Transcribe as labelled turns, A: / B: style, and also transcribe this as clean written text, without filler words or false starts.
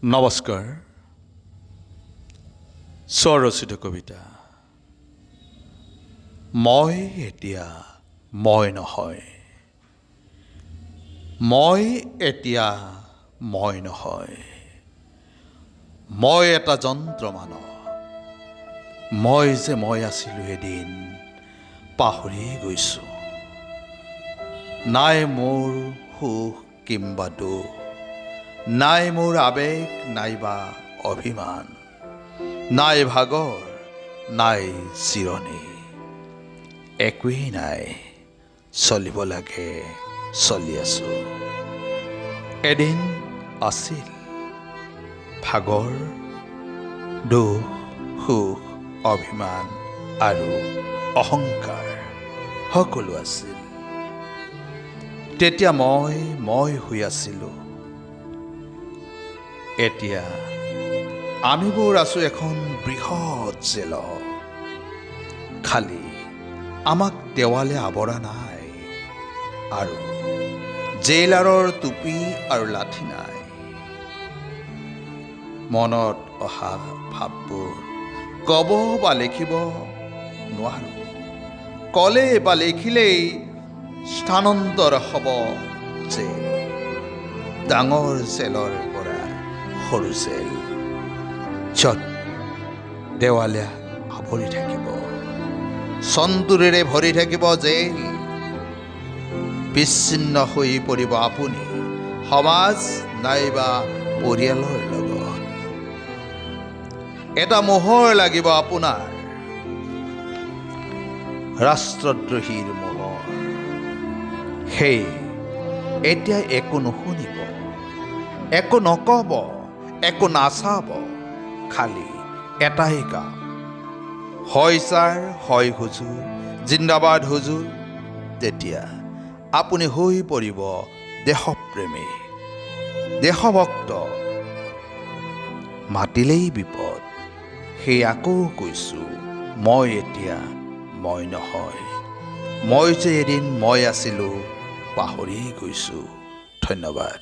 A: নমস্কাৰ। স্বৰচিত কবিতা মই এতিয়া মই নহয়, মই এতিয়া মই নহয়, মই এটা যন্ত্ৰ মানৱ। মই যে মই আছিলোঁ এদিন পাহৰি গৈছোঁ। নাই মোৰ সুখ কিম্বা দুখ, নাই মোৰ আৱেগ নাইবা অভিমান, নাই ভাগৰ, নাই জিৰণি, একোৱেই নাই। চলিব লাগে, চলি আছোঁ। এদিন আছিল ভাগৰ, দুখ, সুখ, অভিমান আৰু অহংকাৰ সকলো আছিল। তেতিয়া মই মই হৈ আছিলোঁ। এতিয়া আমিবোৰ আছোঁ এখন বৃহৎ জেলত। খালি আমাক দেৱালে আৱৰা নাই আৰু জেইলাৰৰ টুপি আৰু লাঠি নাই। মনত অহা ভাৱবোৰ ক'ব বা লিখিব নোৱাৰোঁ। ক'লে বা লিখিলেই স্থানান্তৰ হ'ব জেল, ডাঙৰ জেলৰ পৰা সৰু জেল, য'ত দেৱালে আৱৰি থাকিব, সন্তুৰেৰে ভৰি থাকিব জেল। বিচ্ছিন্ন হৈ পৰিব আপুনি সমাজ নাইবা পৰিয়ালৰ লগত। এটা মোহৰ লাগিব আপোনাৰ, ৰাষ্ট্ৰদ্ৰোহীৰ মোহৰ। সেই এতিয়া একো নুশুনিব, একো নক'ব, একো নাচাব, খালি এটাই কাম, হয় ছাৰ, হয় হুজুৰ, জিন্দাবাদ হুজুৰ। তেতিয়া আপুনি হৈ পৰিব দেশপ্ৰেমী, দেশভক্ত। মাতিলেই বিপদ। সেই আকৌ কৈছোঁ, মই এতিয়া মই নহয়। মই যে এদিন মই আছিলোঁ পাহৰি গৈছোঁ। ধন্যবাদ।